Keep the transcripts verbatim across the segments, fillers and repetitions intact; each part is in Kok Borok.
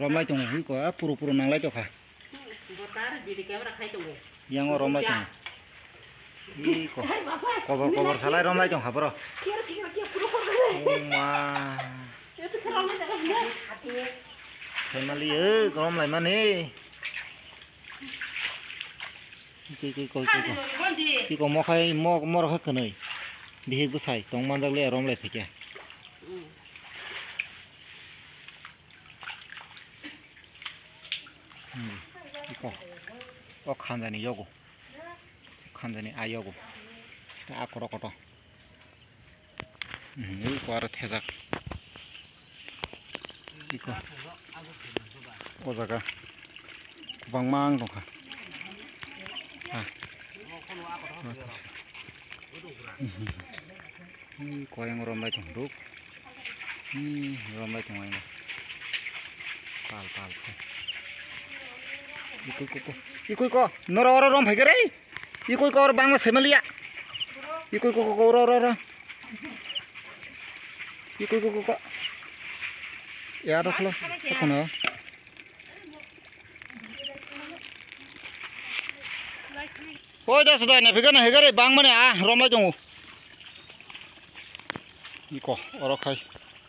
Romlai tongo, hui ko, a puru puru nanglai tokha. Botar bidi camera khai tongo. Yang o romlai tongo. Ui ko. Hai, baba. Kobor, kobor salai romlai tongkha bro. Kiya, kiya, kiya, puru puru. O ma. Itu kalau macam ni. Family, eh, romlai mani. Iko, iko, iko, iko, iko. Iko mo khai, mo, mo rok khai kwnwi. Bihik bwsai tong manjak le romlai phaikha. Hmm. Iko. O khanjani yogo. Khanjani a yogo. Ta a koro koto. Hmm, ui ko aro thejak. Iko. O jaga. Kwbangma ang tongkha. Ah. Hmm. Ui ko yang romlai tong duk. Hmm, romlai tong ang. Pal, pal, pal. Iko, iko, iko. Iko, iko. Noro oro rom phai khe rei. Iko iko oro bangma semalia. Iko iko iko oro oro oro. Iko iko iko. Ya ro khlo. Kono. Oi da sudai na phika na hegare bangmani a romlai tongo. Iko oro khai.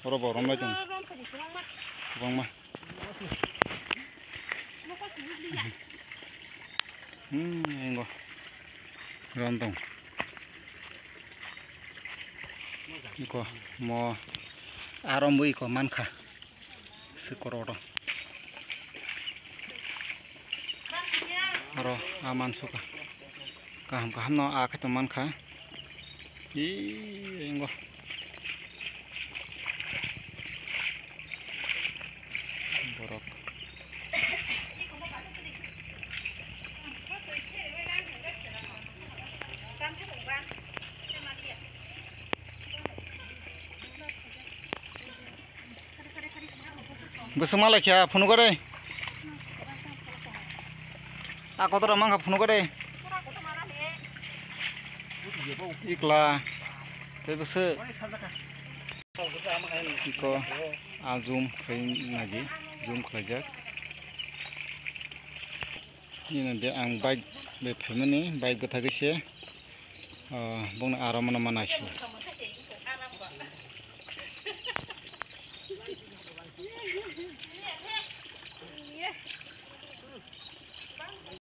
Oro bo romlai tongo. Bangma. Hmm, engo. Rom tong. Iko mo arom bo iko mankha. Sikoro oro. Oro a mansuka. Kaham kaham no a khe tong mankha. Ih, engo. Borok. Bwswk ma laikha phunukgo de. A kotor rok mankha phunukgo de. Ikla. Tei bwswk. Iko a zoom khlai nadi. Zoom khlaijak. Nini de ang bike bai phaimani, bike bwthagwi se, ah, bongni aro mano ma naisio.